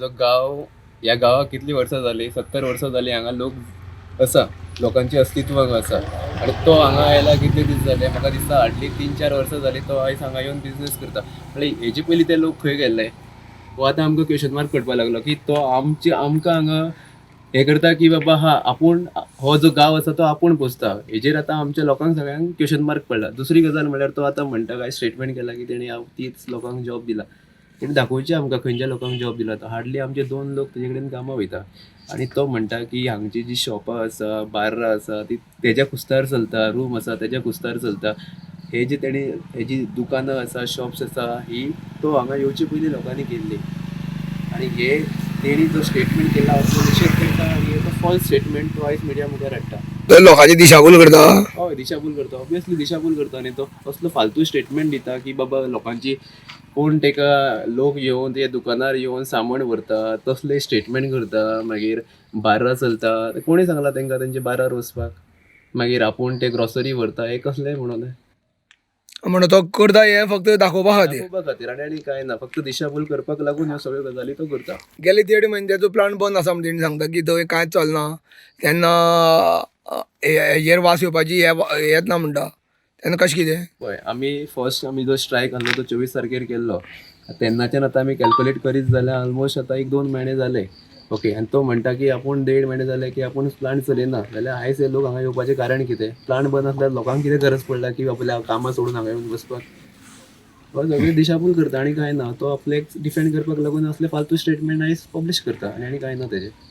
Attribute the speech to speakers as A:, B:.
A: जो गांव, ह्या गांवाक कितलीं वर्सां जालीं, 70 वर्सां जालीं हांगा लोक आसा, लोकांचें अस्तित्व हांगा आसा. आनी तो हांगा आयला कितले दीस जाले, म्हाका दिसता हार्डली 3-4 वर्सां जालीं तो आयज हांगा येवन बिजनस करता. म्हणल्यार हेजे पयलीं ते लोक खंय गेल्ले, हो आतां आमकां क्वेशन मार्क पडपाक लागलो की तो आमचे आमकां हांगा हें करता की बाबा हा आपूण हो जो गांव आसा तो आपूण पोसता. हेजेर आतां आमच्या लोकांक सगळ्यांक क्वेशन मार्क पडला. दुसरी गजाल म्हणल्यार तो आतां म्हणटा काय स्टेटमेंट केला की तेणी 30 लोकांक जॉब दिला. तेणी दाखोवचें आमकां खंयच्या लोकांक जॉब दिला तो. हार्डली आमचे 2 लोक तेजे कडेन कामां वयता आनी तो म्हणटा की हांगची जी शॉपां आसा, बार्रां आसा, ती तेज्या खुस्तार चलता, रूम आसा तेज्या खुस्तार चलता. हे जे तेणी हे जी दुकानां आसा, शॉप्स आसा, ही तो हांगा येवचे पयलीं लोकांनी केल्ली. आनी हे तेणी जो स्टेटमेंट केला तो निशेध करता आनी तो फॉल्स स्टेटमेंट तो आयज मिडिया मुखार हाडटा.
B: तो लोकांची दिशाभूल करता.
A: हय, दिशाभूल करता, ऑब्वियसली दिशाभूल करता. आनी तो असलो फालतू स्टेटमेंट दिता की बाबा लोकांची कोण तेका लोक येवन ते दुकानार येवन सामान व्हरता तसले स्टेटमेंट करता. मागीर बार्रां चलता, कोणी सांगला तेंकां तेंचे बार्रार वचपाक? मागीर आपूण ते ग्रॉसरी व्हरता, हें कसलें म्हणून
B: म्हणून तो करता हें फक्त दाखोवपा खातीर,
A: दाखोवपा खातीर आनी कांय ना, फक्त दिशाभूल करपाक लागून ह्यो सगळ्यो गजाली तो करता.
B: गेले 1.5 म्हयने तेजो प्लांट बंद आसा म्हण तेणी सांगता की थंय कांयच चलना, तेन्ना हेजेर वास येवपाची हे येत ना म्हणटा, तेन्ना कशें कितें?
A: पळय, आमी फर्स्ट आमी जो स्ट्रायक आहलो तो 24 तारखेर केल्लो, तेन्नाच्यान आतां आमी कॅल्कुलेट करीत जाल्यार ऑलमोस्ट आतां 1-2 म्हयने जाले. ओके, आनी तो म्हणटा की आपूण 1.5 म्हयने जाले की आपूण प्लांट चलयना, जाल्यार आयज हे लोक हांगा येवपाचें कारण कितें? प्लांट बंद आसल्यार लोकांक कितें गरज पडला की आपल्या कामां सोडून हांगा येवन बसपाक? हो सगळें दिशाभूल करता आनी कांय ना. तो आपल्याक डिफेंड करपाक लागून असले फालतू स्टेटमेंट आयज पब्लीश करता आनी कांय ना तेजें.